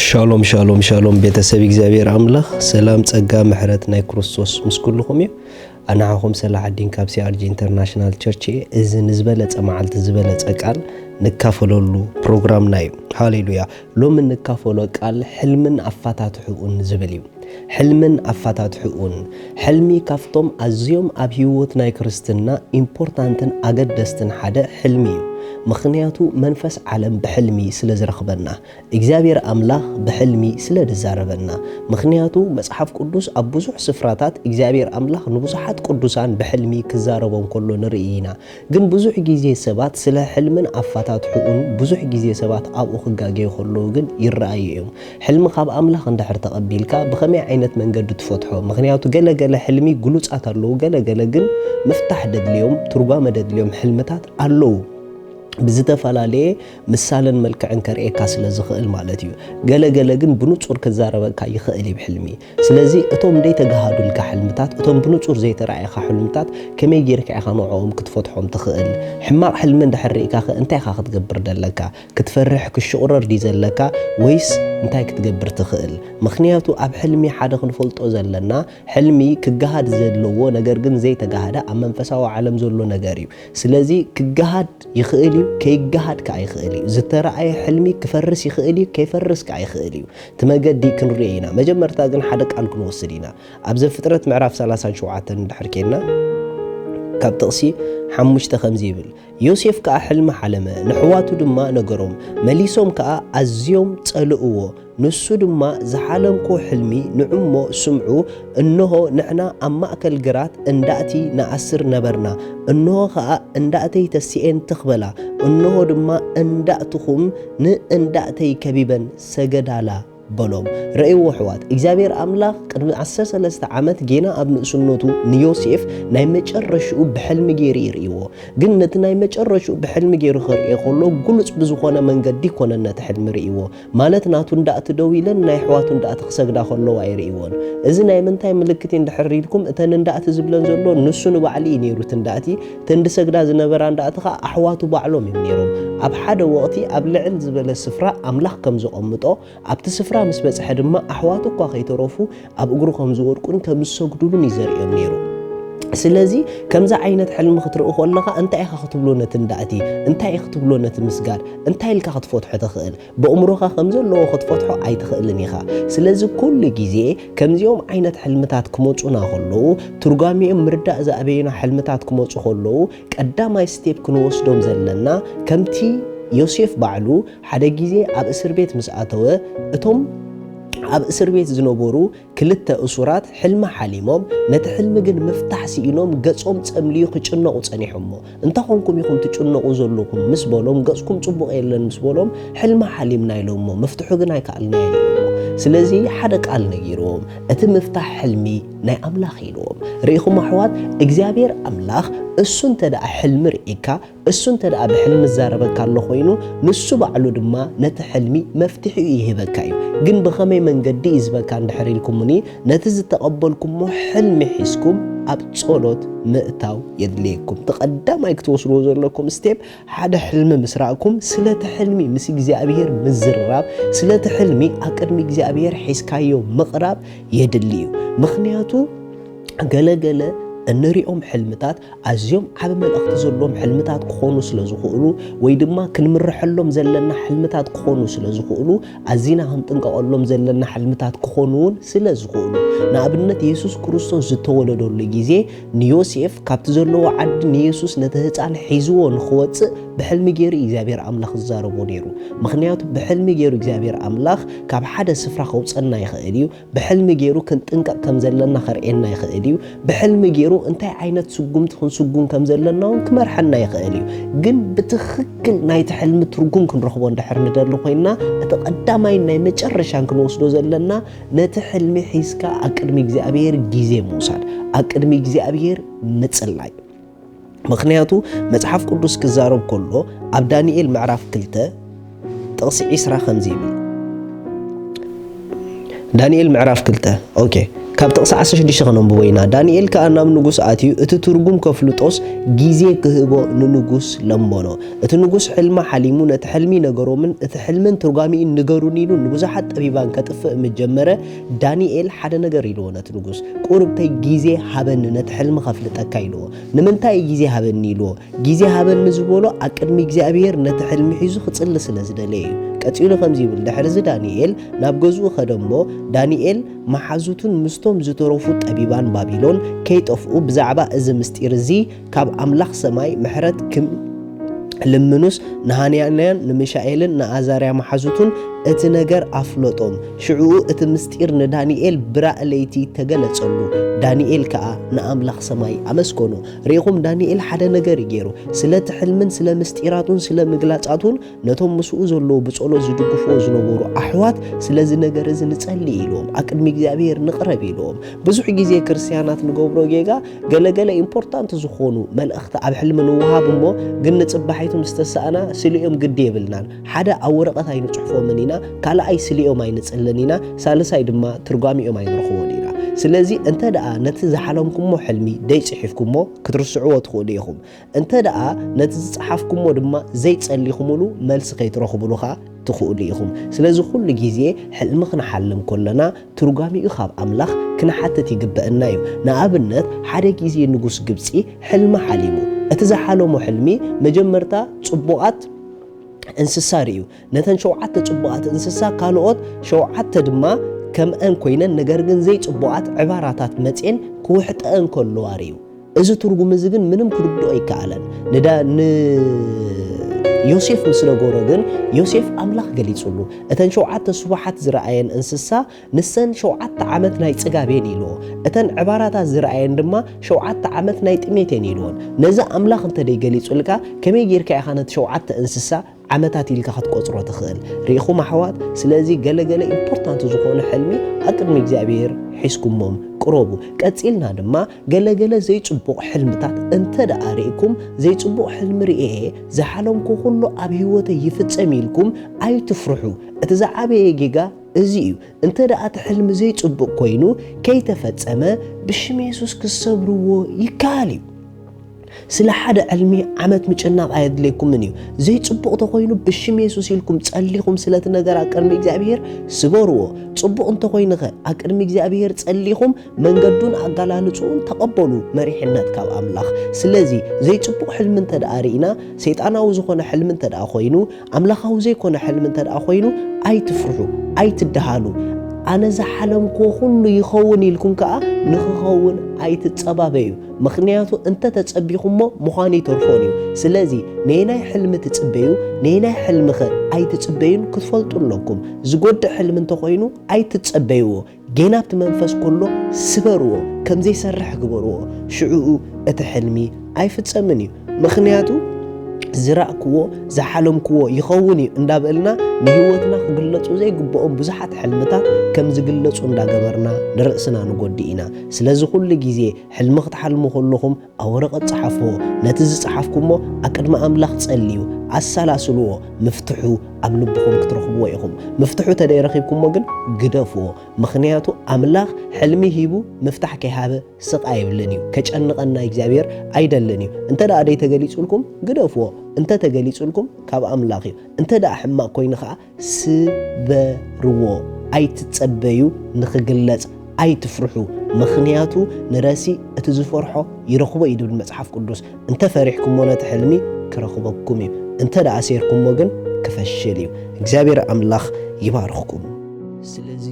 ሻሎም ሻሎም ሻሎም፣ ቤተሰብ እግዚኣብሔር ኣምላኽ፣ ሰላም ጸጋ ምሕረት ናይ ክርስቶስ ምስ ኩልኹም እዩ። ኣናሓኹም ሰላሓዲን ካብ ሲኣርጂ ኢንተርናሽናል ቸርች እየ። እዚ ንዝበለጸ መዓልቲ ዝበለጸ ቃል ንካፈለሉ ፕሮግራምና እዩ። ሃሌሉያ። ሎሚ ንካፈሎ ቃል ሕልምን ኣፋታትሕኡን ዝብል እዩ። ሕልምን ኣፋታትሕኡን። ሕልሚ ካብቶም ኣዝዮም ኣብ ህይወት ናይ ክርስትና ኢምፖርታንትን ኣገደስትን ሓደ ሕልሚ እዩ። ምኽንያቱ መንፈስ ዓለም ብሕልሚ ስለ ዝረኽበና። እግዚኣብሔር ኣምላኽ ብሕልሚ ስለ ዝዛረበና። ምኽንያቱ መጽሓፍ ቅዱስ ኣብ ብዙሕ ስፍራታት እግዚኣብሔር ኣምላኽ ንብዙሓት ቅዱሳን ብሕልሚ ክዛረቦም ከሎ ንርኢ ኢና። ግን ብዙሕ ግዜ ሰባት ስለ ሕልምን ኣፋታትሕኡን ብዙሕ ግዜ ሰባት ኣብኡ ክጋገዩ ከለዉ ግን ይረኣዩ እዮም። ሕልሚ ካብ ኣምላኽ እንድሕር ተቐቢልካ ብኸመይ ዓይነት መንገዲ ትፈትሖ? ምኽንያቱ ገለ ገለ ሕልሚ ግሉጻት ኣለዉ፣ ገለ ገለ ግን ምፍታሕ ደድልዮም፣ ትርጓመ ደድልዮም ሕልምታት ኣለዉ። ብዝተፈላለየ ምሳለን መልክዕን ከርእየካ ስለ ዝኽእል ማለት እዩ። ገለ ገለ ግን ብንጹር ክዛረበካ ይኽእል እዩ ብሕልሚ። ስለዚ እቶም ዘይተጋሃዱልካ ሕልምታት፣ እቶም ብንጹር ዘይተራእየኻ ሕልምታት ከመይ ጌርካ ኢኻ ንዕኦም ክትፈትሖም ትኽእል? ሕማቕ ሕልሚ እንድሕር ርኢካ ኸ እንታይ ኢኻ ክትገብር ደለካ? ክትፈርሕ ክሽቑረር ድዩ ዘለካ ወይስ እንታይ ክትገብር ትኽእል? ምኽንያቱ ኣብ ሕልሚ ሓደ ክንፈልጦ ዘለና፣ ሕልሚ ክገሃድ ዘለዎ ነገር ግን ዘይተጋሃደ ኣብ መንፈሳዊ ዓለም ዘሎ ነገር እዩ። ስለዚ ክገሃድ ይኽእል እዩ፣ ከይገሃድ ከኣ ይኽእል እዩ። ዝተረኣየ ሕልሚ ክፈርስ ይኽእል እዩ፣ ከይፈርስ ከኣ ይኽእል እዩ። እቲ መገዲ ክንርእዮ ኢና። መጀመርታ ግን ሓደ ቃል ክንወስድ ኢና። ኣብ ዘፍጥረት ምዕራፍ ሰላሳን ሸውዓተን እንድሕር ኬድና ካብ ጥቕሲ ሓሙሽተ ከምዚ ይብል፣ ዮሴፍ ከኣ ሕልሚ ሓለመ፣ ንሕዋቱ ድማ ነገሮም። መሊሶም ከኣ ኣዝዮም ጸልእዎ። ንሱ ድማ ዝሓለምኩ ሕልሚ ንዑ እሞ ስምዑ፣ እንሆ ንሕና ኣብ ማእከል ግራት እንዳእቲ ንኣስር ነበርና። እንሆ ኸኣ እንዳእተይ ተሲኤን ትኽ በላ፣ እንሆ ድማ እንዳእትኹም ንእንዳእተይ ከቢበን ሰገዳላ በሎም። ረእይዎ ኣሕዋት፣ እግዚኣብሔር ኣምላኽ ቅድሚ ዓሰርተ ሰለስተ ዓመት ጌና ኣብ ንእስነቱ ንዮሴፍ ናይ መጨረሽኡ ብሕልሚ ገይሩ ይርእይዎ። ግን ነቲ ናይ መጨረሽኡ ብሕልሚ ገይሩ ክርእዮ ከሎ ግሉጽ ብዝኾነ መንገዲ ይኮነን ነቲ ሕልሚ ርእይዎ። ማለት ናቱ እንዳእቲ ደው ኢለን ናይ ኣሕዋቱ እንዳእቲ ክሰግዳ ከለዋ ኣይርእይዎን። እዚ ናይ ምንታይ ምልክት እዩ እንድሕር ኢልኩም፣ እተን እንዳእቲ ዝብለን ዘሎ ንሱ ንባዕሉ እዩ ነይሩ እቲ እንዳእቲ፣ እተን ዝሰግዳ ዝነበራ እንዳእቲ ኸዓ ኣሕዋቱ ባዕሎም እዮም ነይሮም። ኣብ ሓደ ወቕቲ ኣብ ልዕል ዝበለ ስፍራ ኣምላኽ ከም ዘቐምጦ፣ ኣብቲ ስፍራ ምስ በጽሐ ድማ ኣሕዋቱ እኳ ከይተረፉ ኣብ እግሩ ከም ዝወድቁን ከም ዝሰግዱሉን እዩ ዘርእዮም ነይሩ። ስለዚ ከምዚ ዓይነት ሕልሚ ክትርኢ ከለኻ እንታይ ኢኻ ክትብሎ ነቲ እንዳእቲ? እንታይ ኢኻ ክትብሎ ነቲ ምስጋድ? እንታይ ኢልካ ክትፈትሖ ትኽእል? በእምሮኻ ከም ዘለዎ ክትፈትሖ ኣይትኽእልን ኢኻ። ስለዚ ኩሉ ግዜ ከምዚኦም ዓይነት ሕልምታት ክመጹና ከለዉ፣ ትርጓሜኦም ምርዳእ ዝኣበዩና ሕልምታት ክመጹ ከለዉ፣ ቀዳማይ ስቴፕ ክንወስዶም ዘለና ከምቲ ዮሴፍ ባዕሉ ሓደ ግዜ ኣብ እስር ቤት ምስ ኣተወ፣ እቶም ኣብ እስር ቤት ዝነበሩ ክልተ እሱራት ሕልሚ ሓሊሞም፣ ነቲ ሕልሚ ግን ምፍታሕ ስኢኖም ገጾም ጸምልዩ ክጭነቑ ጸኒሖሞ። እንታይ ኾንኩም ኢኹም ትጭነቑ ዘለኹም ምስ በሎም፣ ገጽኩም ጽቡቕ የለን ምስ በሎም፣ ሕልሚ ሓሊምና ኢሎሞ፣ መፍትሑ ግን ኣይከኣልናዮን ኢሎሞ። ስለዚ ሓደ ቃል ነጊርዎም፣ እቲ ምፍታሕ ሕልሚ ናይ ኣምላኽ ኢልዎም። ርኢኹም ኣሕዋት፣ እግዚኣብሔር ኣምላኽ እሱ እንተ ደኣ ሕልሚ ርኢካ፣ እሱ እንተ ደኣ ብሕልሚ ዝዛረበካ ኣሎ ኮይኑ፣ ንሱ ባዕሉ ድማ ነቲ ሕልሚ መፍትሒኡ ይህበካ እዩ። ግን ብኸመይ መንገዲ እዩ ዝህበካ እንድሕር ኢልኩምኒ፣ ነቲ ዝተቐበልኩሞ ሕልሚ ሒዝኩም ኣብ ጸሎት ምእታው የድልየኩም። እቲ ቀዳማይ ክትወስድዎ ዘለኩም ስቴፕ፣ ሓደ ሕልሚ ምስ ረኣኩም፣ ስለቲ ሕልሚ ምስ እግዚኣብሔር ምዝርራብ፣ ስለቲ ሕልሚ ኣብ ቅድሚ እግዚኣብሔር ሒዝካዮ ምቕራብ የድሊ እዩ። ምኽንያቱ ገለ ገለ እንሪኦም ሕልምታት ኣዝዮም ዓቢ መልእኽቲ ዘለዎም ሕልምታት ክኾኑ ስለ ዝኽእሉ፣ ወይ ድማ ክንምርሐሎም ዘለና ሕልምታት ክኾኑ ስለ ዝኽእሉ፣ ኣዚና ክንጥንቀቐሎም ዘለና ሕልምታት ክኾኑ እውን ስለ ዝኽእሉ። ንኣብነት፣ የሱስ ክርስቶስ ዝተወለደሉ ግዜ ንዮሴፍ ካብቲ ዘለዎ ዓዲ ንየሱስ ነቲ ህጻን ሒዝዎ ንኽወጽእ ብሕልሚ ገይሩ እዩ እግዚኣብሔር ኣምላኽ ዝዛረቦ ነይሩ። ምኽንያቱ ብሕልሚ ገይሩ እግዚኣብሔር ኣምላኽ ካብ ሓደ ስፍራ ከውጸና ይኽእል እዩ። ብሕልሚ ገይሩ ክንጥንቀቕ ከም ዘለና ከርእየና ይኽእል እዩ። ብሕልሚ ገይሩ እንታይ ዓይነት ስጉምቲ ክንስጉም ከም ዘለና እውን ክመርሐና ይኽእል እዩ። ግን ብትኽክል ናይቲ ሕልሚ ትርጉም ክንረኽቦ እንድሕር ንደሊ ኮይንና፣ እቲ ቀዳማይን ናይ መጨረሻን ክንወስዶ ዘለና፣ ነቲ ሕልሚ ሒዝካ ኣብ ቅድሚ እግዚኣብሔር ግዜ ምውሳድ፣ ኣብ ቅድሚ እግዚኣብሔር ምጽላይ። ምኽንያቱ መጽሓፍ ቅዱስ ክዛረብ ከሎ ኣብ ዳንኤል ምዕራፍ ክልተ ጥቕሲ ዒስራ ከምዚ ይብል። ዳንኤል ምዕራፍ ክልተ፣ ኦኬ፣ ካብ ጥቕሲ ዓሰርተ ሽዱሽተ ከነንብቦ ኢና። ዳንኤል ከኣ ናብ ንጉስ ኣትዩ፣ እቲ ትርጉም ከፍልጦስ ግዜ ክህቦ ንንጉስ ለመኖ። እቲ ንጉስ ሕልሚ ሓሊሙ፣ ነቲ ሕልሚ ነገሮምን እቲ ሕልምን ትርጓሚኡን ንገሩኒ ኢሉ ንብዙሓት ጠቢባን ከጥፍእ ምስ ጀመረ፣ ዳንኤል ሓደ ነገር ኢልዎ ነቲ ንጉስ፣ "ቁሩብተይ ግዜ ሃበኒ፣ ነቲ ሕልሚ ከፍልጠካ" ኢልዎ። "ንምንታይ ግዜ ሃበኒ?" ኢልዎ። ግዜ ሃበኒ ዝበሎ ኣብ ቅድሚ እግዚኣብሔር ነቲ ሕልሚ ሒዙ ክጽሊ ስለ ዝደለየ እዩ። ቀጺሉ ከምዚ ይብል፣ ድሕሪ እዚ ዳንኤል ናብ ገዝኡ ኸደ እሞ፣ ዳንኤል መሓዙቱን ምስቶም ዝተረፉ ጠቢባን ባቢሎን ከይጠፍኡ ብዛዕባ እዚ ምስጢር እዚ ካብ ኣምላኽ ሰማይ ምሕረት ክም ልምኑስ ንሃናንያን ንሚሻኤልን ንኣዛርያ መሓዙቱን እቲ ነገር ኣፍለጦም። ሽዕኡ እቲ ምስጢር ንዳንኤል ብራእ ለይቲ ተገለጸሉ። ዳንኤል ከኣ ንኣምላኽ ሰማይ ኣመስገኖ። ርኢኹም፣ ዳንኤል ሓደ ነገር እዩ ገይሩ። ስለቲ ሕልምን ስለ ምስጢራቱን ስለ ምግላጻቱን ነቶም ምስኡ ዘለዉ ብጸሎት ዝድግፍዎ ዝነበሩ ኣሕዋት፣ "ስለዚ ነገር እዚ ንጸሊ" ኢልዎም፣ "ኣብ ቅድሚ እግዚኣብሔር ንቕረብ" ኢልዎም። ብዙሕ ግዜ ክርስትያናት ንገብሮ ጌጋ፣ ገለገለ ኢምፖርታንት ዝኾኑ መልእኽቲ ኣብ ሕልሚ ንወሃብ እሞ፣ ግን ንጽባሒቱ ምስ ተሳእና ስሊኦም ግዲ የብልናን። ሓደ ኣብ ወረቐት ኣይንጽሕፎምን ኢና፣ ካልኣይ ስሊኦም ኣይንጽልን ኢና፣ ሳልሳይ ድማ ትርጓሚኦም ኣይንረኽቦን ኢና። ስለዚ እንተ ደኣ ነቲ ዝሓለምኩሞ ሕልሚ ደይጽሒፍኩሞ ክትርስዕዎ ትኽእሉ ኢኹም። እንተ ደኣ ነቲ ዝጸሓፍኩሞ ድማ ዘይጸሊኹምሉ መልሲ ከይትረኽቡሉ ኸኣ ትኽእሉ ኢኹም። ስለዚ ኩሉ ግዜ ሕልሚ ክንሓልም ከለና ትርጓሚኡ ካብ ኣምላኽ ክንሓትት ይግበአና እዩ። ንኣብነት ሓደ ግዜ ንጉስ ግብጺ ሕልሚ ሓሊሙ። እቲ ዝሓለሞ ሕልሚ መጀመርታ ጽቡቓት እንስሳ ርእዩ። ነተን ሸውዓተ ጽቡቓት እንስሳ ካልኦት ሸውዓተ ድማ ከምአን ኮይነን ነገር ግን ዘይጽቡቓት ዕባራታት መጽየን ክውሕጠአን ከለዋ ርእዩ። እዚ ትርጉም እዚ ግን ምንም ክርድኦ ኣይከኣለን። ንዳ-፣ ንዮሴፍ ምስ ነገሮ ግን ዮሴፍ ኣምላኽ ገሊጹሉ። እተን ሸውዓተ ስቡሓት ዝረኣየን እንስሳ ንሰን ሸውዓተ ዓመት ናይ ጽጋብ እየን ኢልዎ። እተን ዕባራታት ዝረኣየን ድማ ሸውዓተ ዓመት ናይ ጥሜት እየን ኢልዎን። ነዚ ኣምላኽ እንተ ደይገሊጹልካ ከመይ ጌርካ ኢኻ ነቲ ሸውዓተ እንስሳ ዓመታት ኢልካ ክትቆጽሮ ትኽእል? ርኢኹም ኣሕዋት፣ ስለዚ ገለገለ ኢምፖርታንት ዝኾኑ ሕልሚ ኣብ ቅድሚ እግዚኣብሔር ሒዝኩሞም ቅረቡ። ቀጺልና ድማ ገለገለ ዘይጽቡቕ ሕልምታት እንተ ደኣ ርኢኩም፣ ዘይጽቡቕ ሕልሚ ርእየ ዝሓለምኩ ኩሉ ኣብ ህይወተይ ይፍጸም ኢልኩም ኣይትፍርሑ። እቲ ዝዓበየ ጌጋ እዚ እዩ። እንተ ደኣ እቲ ሕልሚ ዘይጽቡቕ ኮይኑ ከይተፈጸመ ብሽም የሱስ ክሰብርዎ ይከኣል እዩ። ስለ ሓደ ዕልሚ ዓመት ምጭናቕ ኣየድልየኩምን እዩ። ዘይጽቡቕ ተኾይኑ ብሽም የሱስ ኢልኩም ጸሊኹም ስለቲ ነገር ኣብ ቅድሚ እግዚኣብሔር ስበርዎ። ጽቡቕ እንተኾይኑኸ ኣብ ቅድሚ እግዚኣብሔር ጸሊኹም መንገዱን ኣገላልጽኡን ተቐበሉ መሪሕነት ካብ ኣምላኽ። ስለዚ ዘይጽቡቕ ሕልሚ እንተ ደኣ ርኢና፣ ሰይጣናዊ ዝኾነ ሕልሚ እንተ ደኣ ኮይኑ፣ ኣምላኻዊ ዘይኮነ ሕልሚ እንተ ደኣ ኮይኑ ኣይትፍርሑ፣ ኣይትደሃሉ። ኣነ ዝሓለምክዎ ኩሉ ይኸውን ኢልኩም ከኣ ንኽኸውን ኣይትጸባበዩ። ምኽንያቱ እንተ ተጸቢኹሞ ምዃኑ ይተርፎን እዩ። ስለዚ ነየናይ ሕልሚ ትጽበዩ፣ ነየናይ ሕልምኸ ኣይትጽበዩን ክትፈልጡ ኣለኩም። ዝጎድእ ሕልሚ እንተኾይኑ ኣይትጸበይዎ። ጌና ኣብቲ መንፈስ ከሎ ስበርዎ፣ ከም ዘይሰርሕ ግበርዎ። ሽዕኡ እቲ ሕልሚ ኣይፍጸምን እዩ። ምኽንያቱ ዝራእክዎ ዝሓለምክዎ ይኸውን እዩ እንዳበልና ንህይወትና ክግለጹ ዘይግብኦም ብዙሓት ሕልምታት ከም ዝግለጹ እንዳገበርና ንርእስና ንጎድእ ኢና። ስለዚ ኩሉ ግዜ ሕልሚ ክትሓልሙ ከለኹም ኣብ ወረቐት ጸሓፍዎ። ነቲ ዝጸሓፍኩሞ ኣብ ቅድሚ ኣምላኽ ጸልዩ፣ ኣሰላስልዎ። ምፍትሑ ኣብ ልብኹም ክትረኽብዎ ኢኹም። ምፍትሑ ተደይረኺብኩሞ ግን ግደፍዎ። ምኽንያቱ ኣምላኽ ሕልሚ ሂቡ ምፍታሕ ከይሃበ ስቕ ኣይብልን እዩ። ከጨንቐና እግዚኣብሔር ኣይደልን እዩ። እንተ ደኣ ደይ ተገሊጹልኩም ግደፍዎ። እንተ ተገሊጹልኩም ካብ ኣምላኽ እዩ። እንተ ደኣ ሕማቕ ኮይኑ ኸኣ ስበርዎ። ኣይትጸበዩ ንኽግለጽ ኣይትፍርሑ። ምኽንያቱ ንረሲ እቲ ዝፈርሖ ይረኽቦ እዩ ድብል መጽሓፍ ቅዱስ። እንተ ፈሪሕኩሞ ነቲ ሕልሚ ክረኽበኩም እዩ። እንተ ደኣ ሴርኩሞ ግን ክፈሽል እዩ። እግዚኣብሔር ኣምላኽ ይባርኽኩም። ስለዚ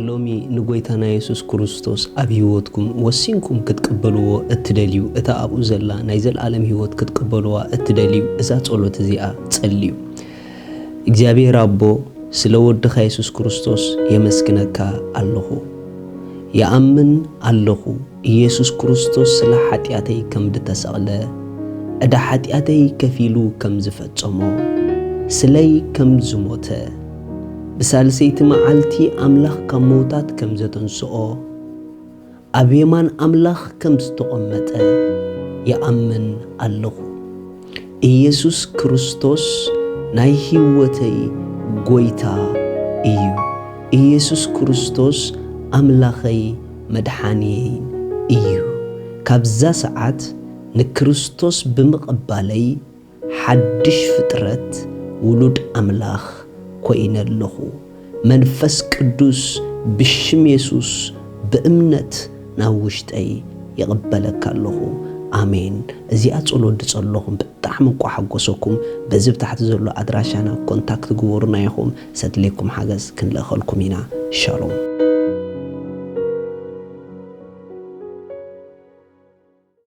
ሎሚ ንጎይታና የሱስ ክርስቶስ ኣብ ህይወትኩም ወሲንኩም ክትቅበልዎ እትደልዩ፣ እታ ኣብኡ ዘላ ናይ ዘልኣለም ህይወት ክትቅበልዋ እትደልዩ፣ እዛ ጸሎት እዚኣ ጸልዩ። እግዚኣብሔር ኣቦ፣ ስለ ወድኻ የሱስ ክርስቶስ የመስግነካ ኣለኹ። ይኣምን ኣለኹ፣ ኢየሱስ ክርስቶስ ስለ ሓጢኣተይ ከም ዝተሰቕለ፣ ዕዳ ሓጢኣተይ ከፊሉ ከም ዝፈጸሞ፣ ስለይ ከም ዝሞተ፣ ብሳልሰይቲ መዓልቲ ኣምላኽ ካብ መውታት ከም ዘተንስኦ፣ ኣብ የማን ኣምላኽ ከም ዝተቐመጠ ይኣምን ኣለኹ። ኢየሱስ ክርስቶስ ናይ ህይወተይ ጎይታ እዩ። ኢየሱስ ክርስቶስ ኣምላኸይ መድሓኒየይን እዩ። ካብዛ ሰዓት ንክርስቶስ ብምቕባለይ ሓድሽ ፍጥረት ውሉድ ኣምላኽ ኮይነ ኣለኹ። መንፈስ ቅዱስ ብሽም የሱስ ብእምነት ናብ ውሽጠይ ይቕበለካ ኣለኹ። ኣሜን። እዚኣ ጸሎት ድጸለኹም ብጣዕሚ እንቋ ሓጎሰኩም። በዚ ብታሕቲ ዘሎ ኣድራሻና ኮንታክት ግበሩና ኢኹም። ሰድሌኩም ሓገዝ ክንልእኸልኩም ኢና። ሻሎም።